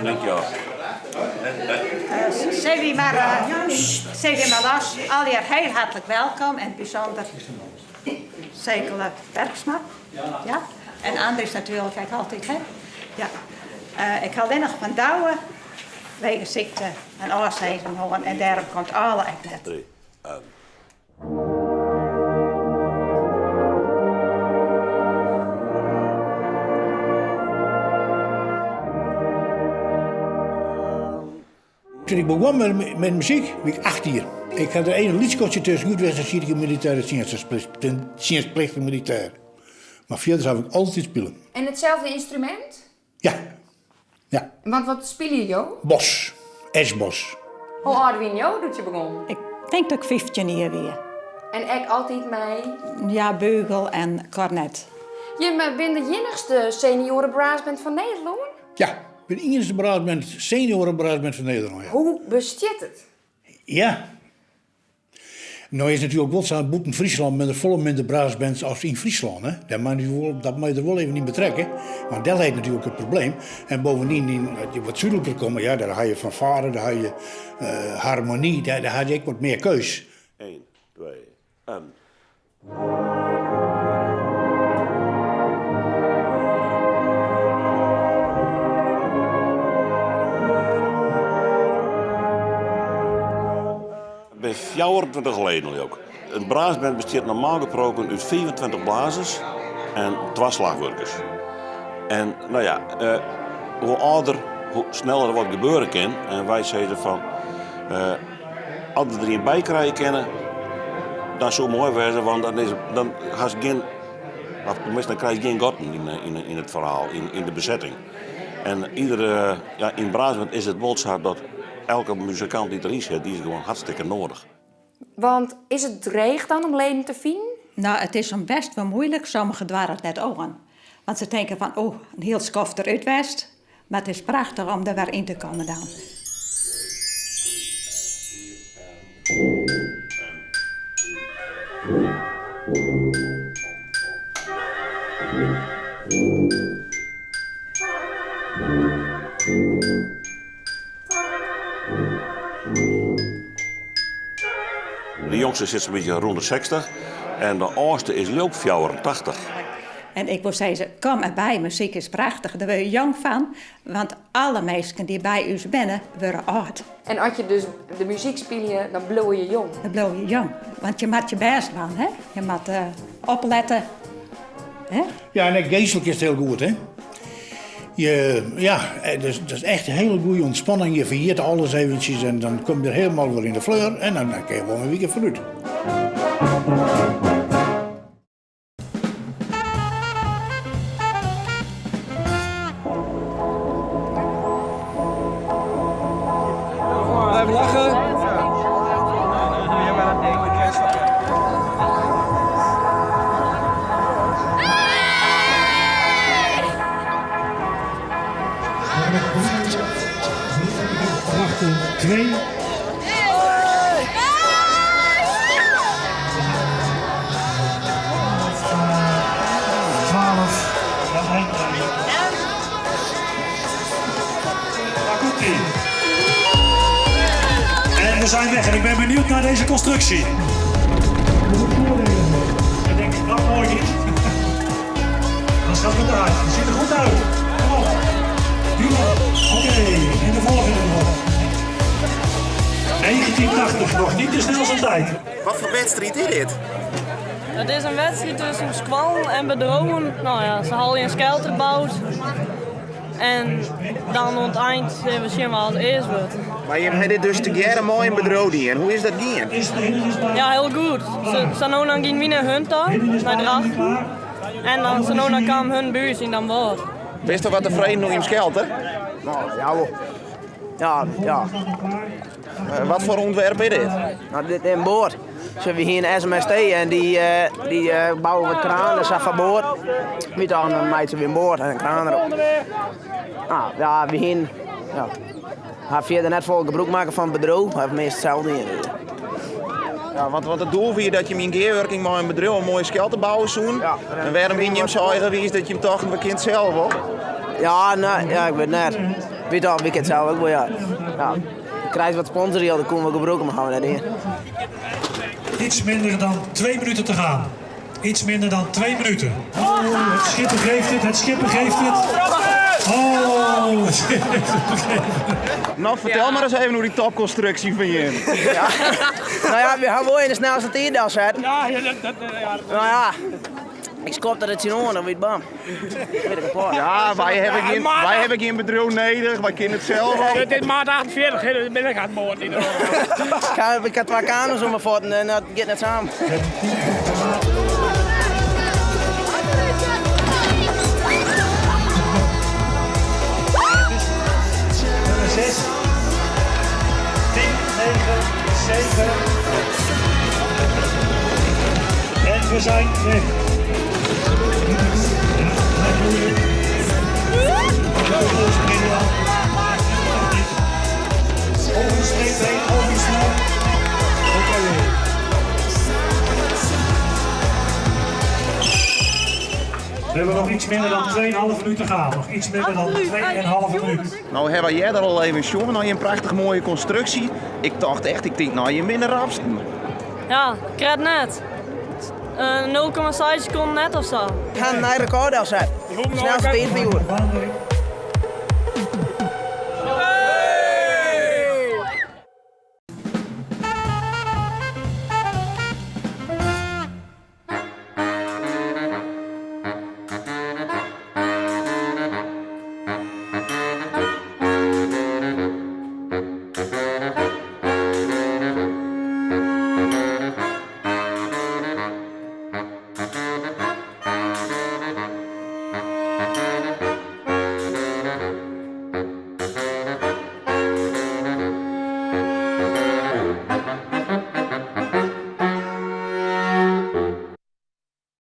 Dankjewel. Sille wy mar, sille wy mar los. Allegear heel hartelijk welkom en bysûnder Sekele Bergsma. Ja. En Andries natuerlik ek altyd, hè? Ja. Ik ha allinnich fan Douwe wege sykte in ôfsizzing hân en dêrom komt Ale ek net. 3, en. Toen ik begon met, met muziek, wie ik 8 jier. Ik had er een lyts skoftke tusken west, dan siet ik in militaire tsjinstplichtige militêr. Mar fierder haw ik altyd spile. En itselde ynstrumint? Ja. Ja. Want wat spylje jo? Bas. Es-bas. Hoe âld wiene jo doe't je begûnen? Ik tink dat ik 15 jier wie. En ek altyd mei? Ja, bugel en kornet. Jimme binne de iennichste senioarebrassband fan Nederlân? Ja, ik bin de iennichste brassband, senioarebrassband fan Nederlân, ja. Hoe bestiet it? Ja. No is natuerlik wol sa, bûten Fryslân binne der folle minder brassbands as yn Fryslân. Hè? Dêr mei je wol, dat moat je der wol even yn betrekke. Want dêr leit natuerlik it probleem. En bovendien, yn, as je wat súdliker komme, ja, dêr ha je fanfare, dêr ha je uh, harmony, dêr, dêr ha je ek wat mear keus. 1, 2, en. By 24 leden leau In brassband bestiet normaal gesproken út 25 blazers en twa slachwurkers. En no ja, uh, hoe âlder, hoe sneller der wat gebeure kin. En wy sizze fan, uh, as we der ien by krije kinne, dan soe it moai wêze, want dan, is, dan hast gjin, of tenminste, dan krijst gjin gatten yn, yn, yn it ferhaal, yn, yn de besetting. En iedere, ja, yn brassband is it wol sa dat elke muzikant dy't deryn sit, dy is gewoan hartstikke noadich. Want is it dreech dan om leden te finen? No, it is soms bêst wol muoilik. Sommigen doare it net oan. Want se tinke fan, oh, in hiel skoft derút west. Mar it is prachtich om der wer yn te kommen dan. De jongste sit sa'n bytsje rûn de 60 en de âldste is leau ik 84. En ik wol sizze, kom derby, muzyk is prachtich, dêr wurde je jong fan, want alle minsken dy't by ús binne, wurde âld. En as je dus de muzyk spylje, dan bliuwe je jong? Dan bliuwe je jong, want je moatte je bêst dwaan, hè? Je moatte oplette. Hè? Ja, en ek geastlik is it hiel goed, hè? Je, ja, dat is echt in hiele goede ûntspanning. Je ferjit alles eventsjes en dan kom je der hielendal wer yn de fleur en dan kin je wol in wike foarút. Even lachen. Twee. 12. Daar komt ie. En we zijn weg en ik ben benieuwd naar deze constructie. Ik denk, dat mooi niet. Dan gaat het eruit. Het ziet er goed uit. Kom op. Oké, en de volgende nog. 1980, nog niet te snel zijn tijd. Wat foar wedstriid is dit? It is in wedstriid tusken skoallen en bedriuwen. No ja, se ha in skelter boud. En dan oan it ein sille we sjen wa't it earst wurdt. Mar jim ha dit dus tegearre mei in bedriuw dien. Hoe is dat gien? Ja, hiel goed. Sa no dan giene wy nei hun ta, nei Drachten. En dan sa no dan kaam hun by ús yn Damwâld. Bist wat tefreden oer jim skelter? Ja, wol. Ja, ja. Wat foar ûntwerp is dit? No, dit is in boat. So, wy hiene SMST en dy, dy bouwe wat kraan en sa foar boat. Wy tochten, dan meitsje we in boat en in kraan derop. No, ja, wy hiene, ja, ha fierder net folle gebrûk makke fan it bedriuw, ha meast sels dien. Ja, want, want it doel wie dat jim yn gearwurking mei in bedriuw in moaie skelter bouwe soenen. Ja. En wêrom wiene jim sa eigenwiis dat jim tochten, we kinne it sels wol? Ja, no, ja, ik wit net. Wy tochten, wy kinne it sels ek wol, ja. Ja, krijst wat sponsorjild, dat koene we gebrûke, mar hawwe we net dien. Iets minder dan 2 minuten te gaan. Iets minder dan 2 minuten. Oh, het schipper geeft het, het schipper geeft het. Oh, het schipper geeft het. Nou, fertel mar ris even oer dy topkonstruksje fan jim. Ja. No ja, we hawwe wol yn de snelste tiid delsetten. Ja, dat, ja. No ja, ik skopte der tsjinoan, dan wie it bam. Wie ik kapot. Ja, wy hawwe gjin, wy hawwe gjin bedriuw nedich, wy kinne it sels al. It is maat 48, hè, dus bin ik aan it moard. Ik ha twa kano's oan myn fuotten en dat giet net samen. Zes, 10, 9, 7. En we zijn weg. Ja, blijf roeien. Over de streep heen, over de snel. Oké. We hebben nog iets minder dan 2,5 minuten gaan. Nog iets minder dan 2,5 minuut. Nou, hawwe wy der al even sjoen, nei in prachtich moaie konstruksje. Ik tocht echt, ik tink, no, je binne de rapsten. Ja, krekt net. 0,6 sekonden net of sa. Ik ha in nij rekôr delset. Snelste tiid fan hjoed.